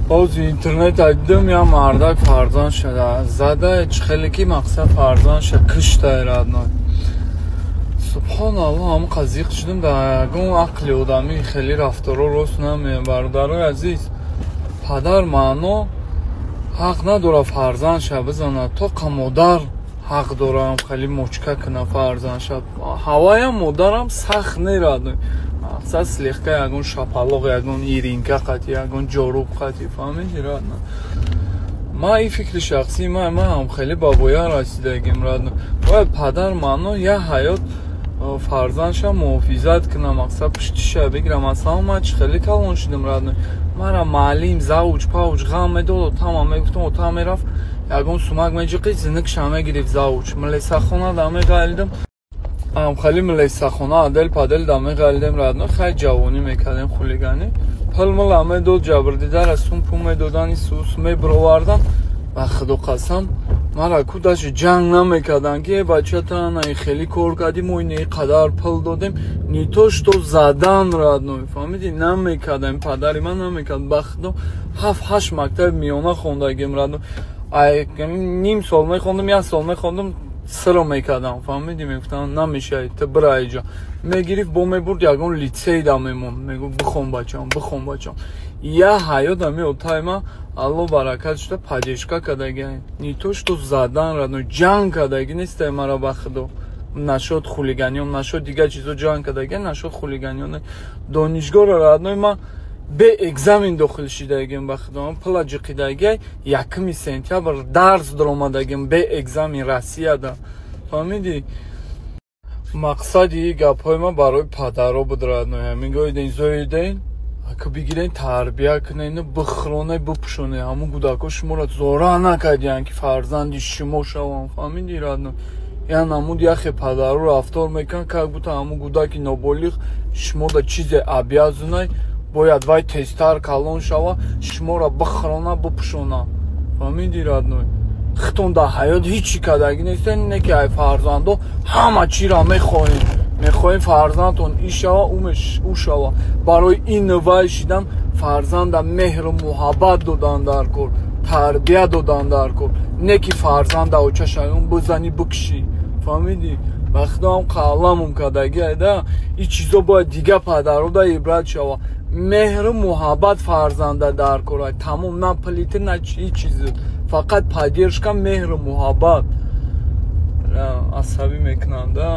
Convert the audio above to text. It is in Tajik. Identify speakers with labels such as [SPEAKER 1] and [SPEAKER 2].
[SPEAKER 1] Боз интернет дидам, я мардак фарзанд шуда зада, хеле ки мақсад фарзандша киштай, родной. Субҳоналло, ҳам қазиқ шудам. Да ягон ақли одамӣ хеле рафторо рост намеяд. Бародарои азиз, падар маъно ҳақ надорад фарзандша бизанад, тоқа модар ҳақ дорам хеле мочка кунад фарзандша. Ҳаваям модарам сахт не, родной, мақсад слегка, ягон шапалоқ, ягон иринка қати, ягон ҷоруб қати, фаҳмиди, родной? Ма ин фикри шахсии ман, ман ҳам хеле ба воя расидагим, родной. Бояд падар маъно я ҳаёт фарзандша муҳофизат кунам, мақсад пуштиша бигирам. Масалан, ман чӣ хеле калон шудам, родной, мара маълим, завуч павуч ғам медод, отама мегуфтам, ота мерафт, ягон сумак меҷиқид, зиникша мегирифт завуч. Милесахона да меғалидам, хеле милесахона адел падел да меғалидем, родной. Хай, ҷавонӣ мекардем, хулиганӣ. Пул-мул медод, ҷабрдидара сум пул медодани, сус мебировардан. Ба худо қасам, мара ку даже ҷанг намекардан, ки э бача, тана хеле кор кардӣ, мо ин қадар пул додем. Не то что задан, родной, фаҳмидӣ, намекардам. Падари ман намекард. Ба худо, ҳафт ҳашт мактаби миёна хондагим, родной. Ним сол мехондам, як сол мехондам, сиро мекардам, фаҳмидӣ? Мегуфтам: «Намешавӣ ту, бира иҷо». Мегирифт, бо мебурд, ягон литсейда мемонд, мегуфт: «Бихон, бачам, бихон, бачам». Я ҳаёт ами отаи ман, Алло баракат шуда, поддержка кардаги. Не то что задан, родной, ҷанг кардаги нестай мара, ба худо. Нашод хулиганиён, нашод дигар чизо ҷанг кардаги, нашод хулиганиён. Донишгоҳро, родной, ман бе экзамен дохил шидагим, ба худо. Пула ҷиқидаги, 1 сентябр дарс даромадагим бе экзамен Россияда, фаҳмидӣ? Мақсади ин гапҳои ман барои падаро буд, родной. Ҳамин гоиден зоиден, ака, бигирен, тарбия кунен, бихӯроне, бипӯшоне. Ҳамун кӯдакҳо шуморо зора накардиянд, ки фарзанди шумо шаванд, фаҳмидӣ, родной? Я намуд яхе падаро рафтор мекунанд, как будто ҳамун кӯдаки ноболиғ шумода чизе обязанный, бояд вай тезтар калон шава, шуморо бихӯрона, бипӯшона, фаҳмидӣ, родной? Хитон дар ҳаёт ҳеҷ чӣ кардагӣ нестен, не ки ай фарзандо ҳама чиро мехоҳем. Мехоҳем фарзандтон и шава, ӯ шава. Барои ин вай шидан фарзанда меҳру муҳаббат додан дар кор, тарбия додан дар кор, не ки фарзанда очашаён бизанӣ, бикушӣ, фаҳмидӣ? Ба худоам қаламум кардагӣ айда. Ин чизо бояд дига падарода ибрат шава. Меҳру муҳаббат фарзанда дар кор, тамом. На плита, на ҳеҷ чиз, фақат поддержка, меҳру муҳаббат. Асабӣ мекунанда.